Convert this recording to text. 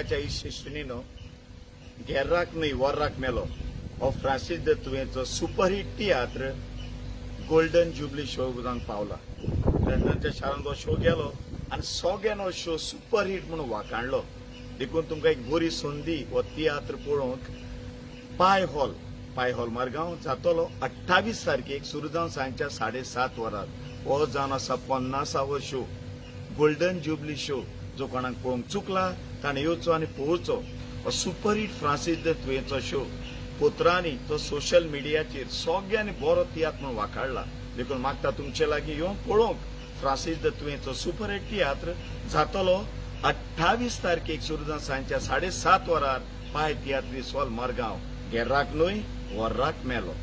मोगाच्या इश्टिणीनो, गेर्राक न्हय वर्राक मेलो हो फ्रांसीस the तुवेंचो superhit tiatr golden jubilee show जावंक पावला. लंडनच्या शारांत हो शो गेलो आनी सगळ्यान हो शो सुपरहिट म्हणून वाखाणलो. देखून तुमकां एक बरी संदी हो तियात्र पळोवंक पाय हॉल मारगांव जातलो 28 तारखेक सुरू जावन सांजच्या 7:30 वरार. हो जावन आसा 50वो शो, गोल्डन जुबली शो. जो कोणाक पळोवंक चुकला ताणें येवचो आनी पळोवचो हो सुपरहिट फ्रांसीस the तुवेंचो शो. पत्रांनी तो सोशल मिडियाचेर सगळ्यांनी बरो तियात्र म्हणून वाखाडला. देखून मागता तुमचे लागीं येवन पळोवंक फ्रांसीस the तुवेंचो सुपरहिट तियात्र जातलो 28 तारखेक सुरू जावन सांजच्या 7:30 वरार पाय तियात्रीस हॉल मारगांव. गेर्राक न्हय वर्राक मेलो.